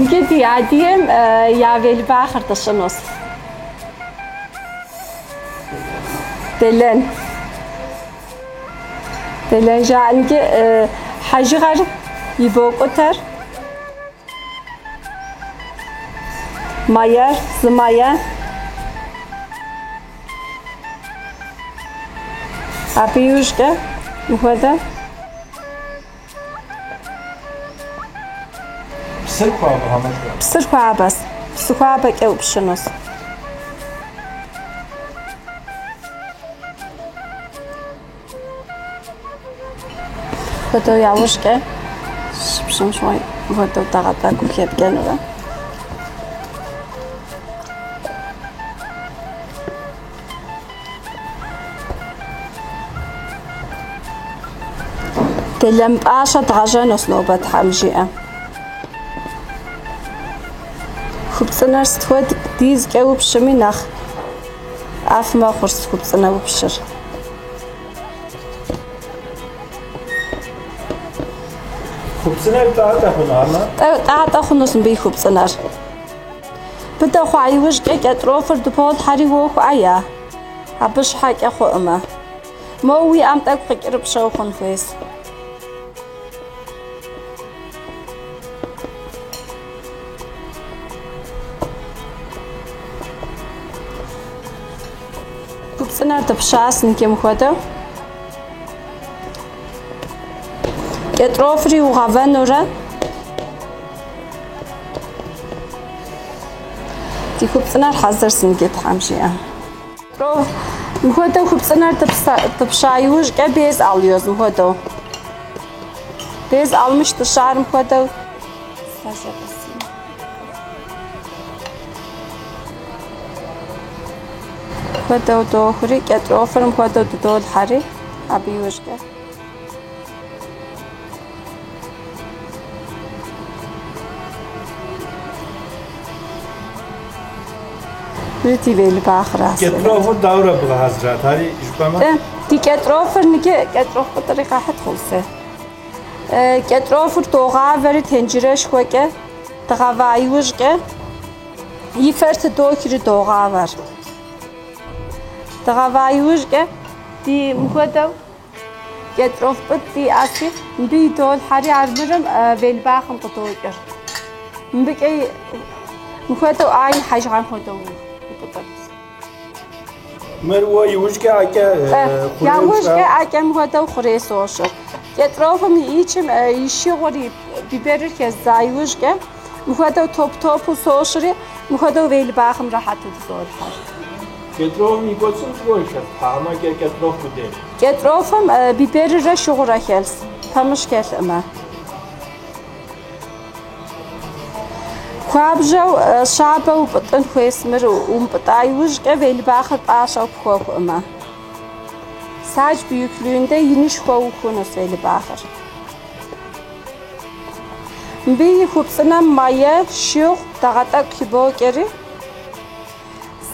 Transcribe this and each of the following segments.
Иджы ди адыгэм я велбахъыр дыщӏынущ. Дэлэн. Дэлэн жаӏэнкӏэ хьэжыгъэр ибокӏутэр. Майер, зы майе. Абы иужькӏэ мыхуэдэ. Псыр хуабэ хьэмэ? Псыр хуабэс. Псы хуабэкӏэ упщынущ. Хуэдэу яужькӏэ щыпщӏын щыгъуэ хуэдэу дагъэ тӏэкӏу хепкӏэнурэ. Дэлэн пӏащэ дгъэжьэнущ нобэ Тхьэм жиӏэ. Хупцӏынэр сыт хуэдизкӏэ упщыми нэхъ ӏэфӏ мэхъур хупцӏынэ упщыр. Хупцӏынэр тӏатӏэ хъуну, амэ? Тӏатӏэ хъунущ мыбы и хупцӏынэр. Быдэ хъуа иужькӏэ кӏэтӏрофыр дыполъхьэри уоху ӏэя. Абы щхьэкӏэ хъуӏымэ. Мо уи ӏэм тӏэкӏу къыкӏэрыпщэу хъун хуейс. Хупцӏынэр дыпщас ныкӏым хуэдэу. Кӏэтӏрофри угъэвэнурэ. Ди хупцӏынэр хьэзырщ иджы Тхьэм жиӏэ. Мыхуэдэу хупцӏынэр дыпща иужькӏэ без alıyoruz мыхуэдэу. Без almış дыщар мыхуэдэу. Мыхуэдэу дохури, кӏэтӏрофыр мыхуэдэу дыдолъхьэри, абы иужькӏэ. Ди велбахърас. Кӏэтӏрофыр дауэрэ бгъэхьэзырат? Ари жыпӏэмэ? Ди кӏэтӏрофыр ныджы кӏэтӏроф пӏытӏри къэхьыт хъулсэ. Кӏэтӏрофыр догъавэри тенджырэшхуэкӏэ дгъэва иужькӏэ и фэр тыдохри догъавэр. Дгъэва иужькӏэ ди мыхуэдэу кӏэтӏроф пӏытӏ диӏэси, мыбы идолъхьэри армырым велбахъым къыдокӏыр. Мыбыкӏэ мыхуэдэу айн хьэжыгъэм хуэдэу упӏытӏыр. Мыр уэ иужькӏэ ӏэкӏэ хъурей Яужькӏэ ӏэкӏэ мыхуэдэу хъурей сощӏыр. Кӏэтӏрофым и ичым и шыгъур и биберыр хэздза иужькӏэ мыхуэдэу топ-топу сощӏри, мыхуэдэу велбахъым рэхьэту дызолъхьэр. Кӏэтӏрофым и кӏуэцӏым зыгуэр хэлъхьэ, хьэмэ кӏэтӏроф къудей? Кӏэтӏрофым биберырэ шыгъурэ хэлъс, пэмыщӏ хэлъӏымэ. Хуабжьэу щабэу упӏытӏын хуейс мыр умыпӏытӏа иужькӏэ велбахъыр пӏащӏэу пхуэхуӏымэ. Сач büyüklüğünde инышхуэ ухунущ велбахъыр. Мыбы и хупцӏынэм мае, шыгъу, дагъэ тӏэкӏу хыбокӏэри,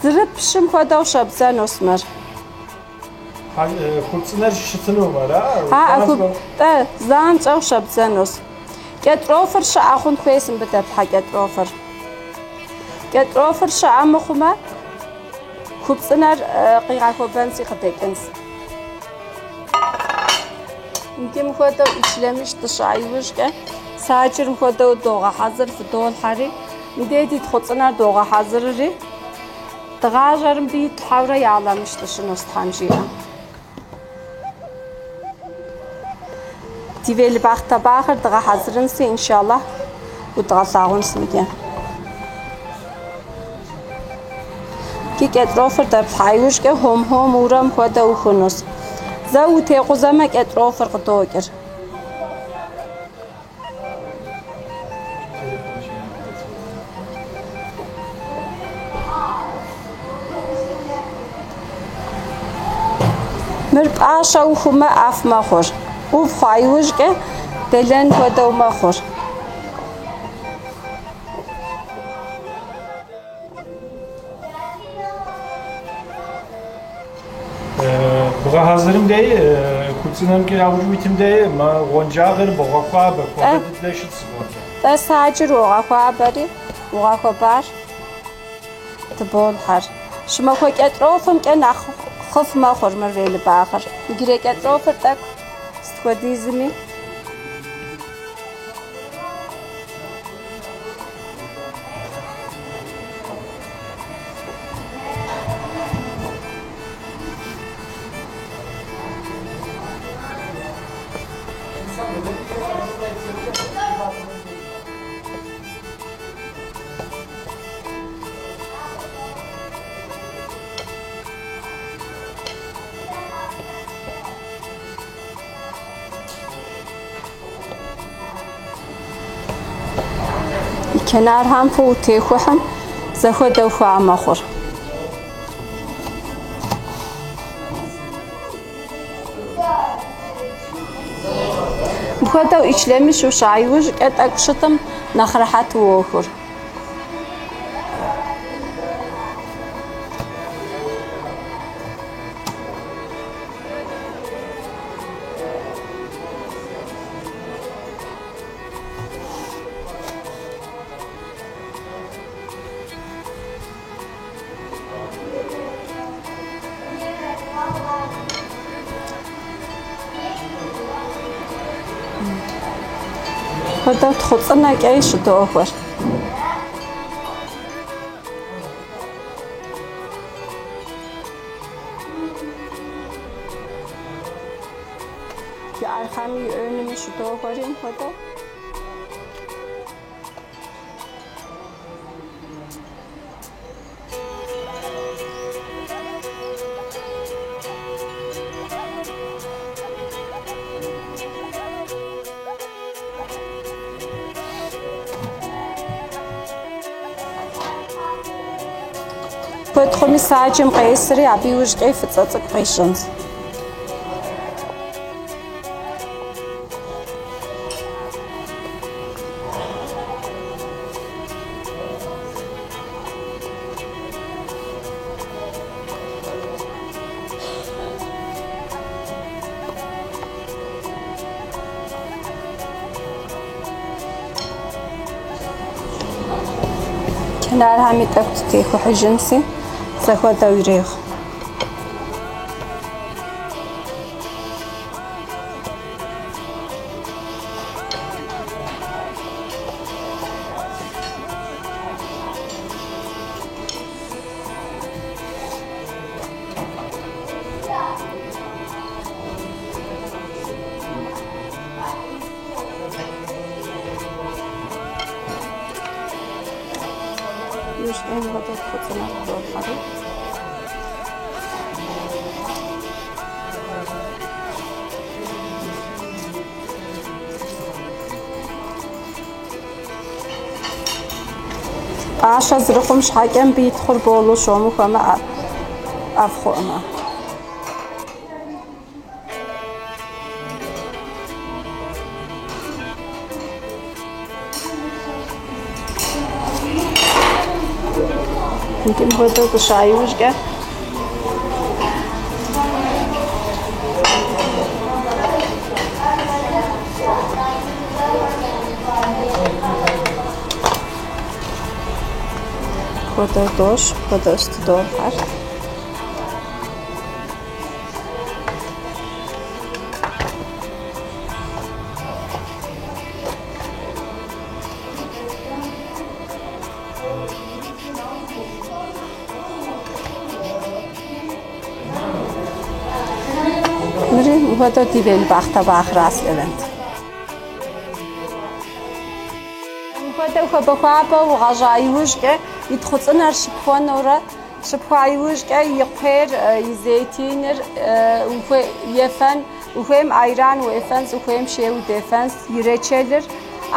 зэрыпщым хуэдэу щӏэбдзэнущ мыр. Хупцӏынэр щытынукъым, ара? Тӏэ, занщӏэу щӏэбдзэнущ. Кӏэтӏрофыр щыӏэ хъун хуейс мыбы дэплъхьэ кӏэтӏрофыр. Кӏэтӏрофыр щыӏэ мыхъумэ, хупцӏынэр къигъэхуэбэнси къыдэкӏынщ. Иджы мыхуэдэу içlemiş дыщӏа иужькӏэ саджыр мыхуэдэу догъэхьэзыр, фыдолъхьэри, мыдей ди тхъуцӏынэр догъэхьэзырри, дгъажьэр мыбы итлъхьэурэ yağlamış дыщӏынущ Тхьэм жиӏэ. Ди велбахъ табахъыр дгъэхьэзырынси, иншаллах, удгъэлъагъунщ мыджы. Ди кӏэтӏрофыр дэплъхьа иужькӏэ хом-хомыурэ мыхуэдэу ухунущ. Зэ утекъузэмэ кӏэтӏрофыр къыдокӏыр. Мыр пӏащэ ухумэ ӏэфӏ мэхъур. ӏув хъуа иужькӏэ дэлэн хуэдэу мэхъур. Бгъэхьэзырым дей, хупцӏынэмкӏэ яужь уитым дей, мы гъуэнджагъэр богъэхуабэ, хуабэ дыдэ щытщ гъуэнджагъ. Тӏэ саджыр уогъэхуабэри, угъэхуэбар тыболъхьэр. Щӏымахуэ кӏэтӏофымкӏэ нэхъ хъыф мэхъур мыр велыбахъыр. Иджырей кӏэтӏофыр тӏэкӏу сыт хуэдизми. И кенархэм фӏыуэ утехухьым зэхуэдэу хуа мэхъур. Мыпхуэдэу ичлэмыщ уща иужькӏэ тӏэкӏу щытым нэхъ рэхьэт уохур. Хуэдэу тхъуцӏынэкӏэи щыдохуэр. И архъэми и ӏуэнми щыдохуэри мыпхуэдэу. Куэд хъуми саджэм къесри, абы иужькӏэ фӏыцӏэ цӏыкӏу къищӏынщ. Кенархэми тӏэкӏу дытехухьыжынси, зэхуэдэу ирехъу. Иужькӏэ мыпхуэдэу тхъуцӏынэ тыдолъхьэри. Пӏащэ зэрыхъум щхьэкӏэ мыбы и тхъур болу щомыхуэмэ ӏэфӏ хъуӏымэ. Иджы мыпхуэдэу дыща иужькӏэ Мыпхуэдэу дощӏ, мыпхуэдэу щытыдолъхьэр. Мыри мыпхуэдэу ди велбахъ табахъращ Левент. Мыпхуэдэу хуабэ-хуабэу угъэжьа иужькӏэ и тхъуцӏынэр щыпхуэнурэ, щыпхуа иужькӏэ и кхъуейр, и зейтиныр ефэн, ухуейм айран уефэнс, ухуейм шей удефэнс, и рэчэлыр.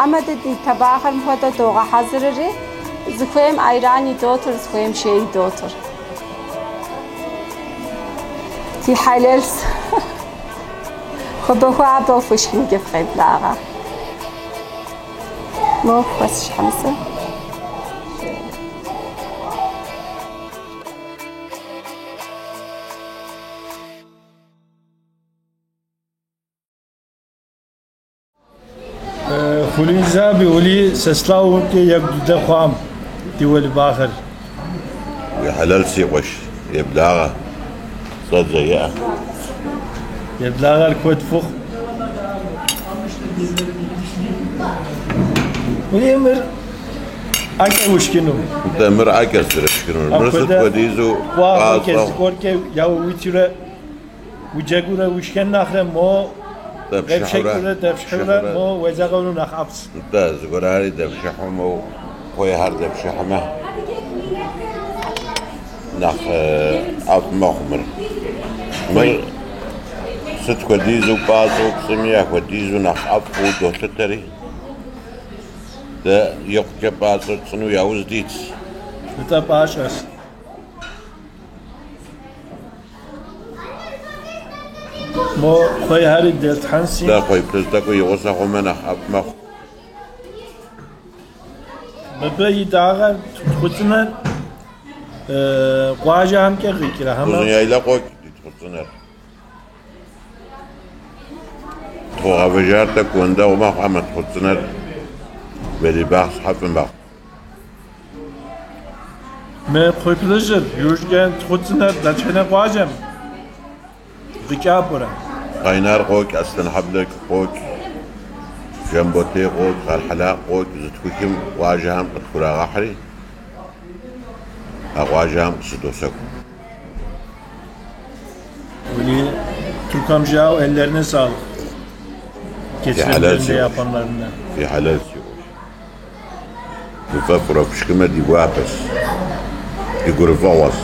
Амэ дэ ди табахэр мыпхуэдэу догъэхьэзырри, зыхуейм айран идотыр, зыхуейм шей идотыр. Фи хьэлэлс. Хуабэ-хуабэу фышхынкӏэ фыкъеблагъэ. Мо хуэсщ Хьэмзэ. Хулинз аби, Ули, сэ слъагъумкӏэ екӏу дыдэ хъуам ди уэлыбахэр. Уи хьэлэл, си къуэш, еблагъэ, щӏэдзэ, иӏэ. Еблагъэр куэд фыхъу. Ули, мыр ӏэкӏэ ушхыну. Нтӏэ, мыр ӏэкӏэ зэрыпшхынур. Мыр сыт хуэдизу Къуагъуэкӏэ пӏащӏэу зыгуэркӏэ яуитурэ уджэгурэ ушхэн нэхърэ мо дэпшыхьурэ, къепшэкӏыурэ дэпшхьурэ пшыхьурэ. мо уезэгъыну нэхъ ӏэфӏщ. Нтӏэ, зыгуэрхьэри дэпшыхьу, мо кхъуейхэр дэпшыхьмэ, нэхъ ӏэфӏ мэхъу мыр. Мыр сыт хуэдизу пӏащӏэу пщӏыми, ахуэдизу нэхъ ӏэфӏ хъууэ долъытэри, дэ икъукӏэ пӏащӏэу тщӏыну яужь дитщ. Нтӏэ, пӏащӏэщ. Мо кхъуейхэри дэлъхьэнси. Дэ кхъуей плъыжь тӏэкӏуи и гъусэ хъумэ, нэхъ ӏэфӏ мэхъу. Мыбы и дагъэр тхъуцӏынэр къуажэхэмкӏэ къикӏрэ хьэмэ? Узуняйлэ къокӏ ди тхъуцӏынэр. Тхъу гъэвыжар тӏэкӏу уэндэгъу мэхъу, амэ тхъуцӏынэр уэлибах щхьэфӏы мэхъу. Мы кхъуейплъыжьыр, иужькӏэ тхъуцӏынэр дэтхэнэ къуажэм къикӏа пӏэрэ? Къайнар къокӏ, Аслъэнхьэблэ къокӏ, Жамботей къокӏ, Къархьэлакъ къокӏ, зытхухым къуажэхэм къытхурагъэхьри, а къуажэхэм къыщыдощэху. Ули, Türk amca ellerine sağlık. Helal Getirenlerin de olsun. yapanların da. Фи хьэлэл, си къуэш. Фыфӏэфӏурэ фшхымэ ди гуапэщ, ди гурыфӏыгъуэщ.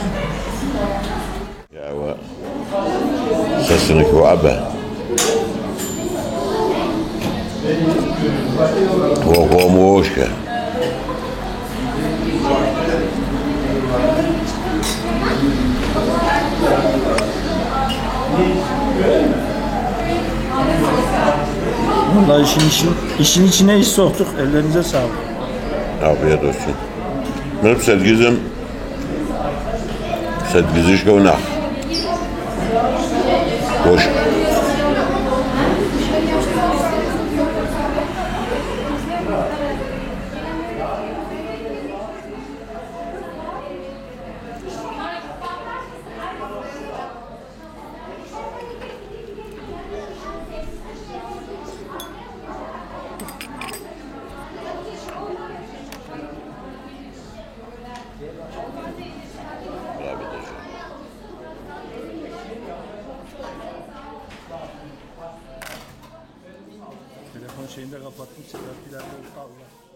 Ауэ сэ сыныхоӏэбэ. Уэ хуэму уошхэ. Vallahi işin içine iş soktuk. Ellerinize sağlık. Afiyet olsun. Мыр пщэдджыжьым пщэдджыжьышхэу нэхъ уошх. Telefon şeyini de kapattım. Sedat Bilal'de Allah.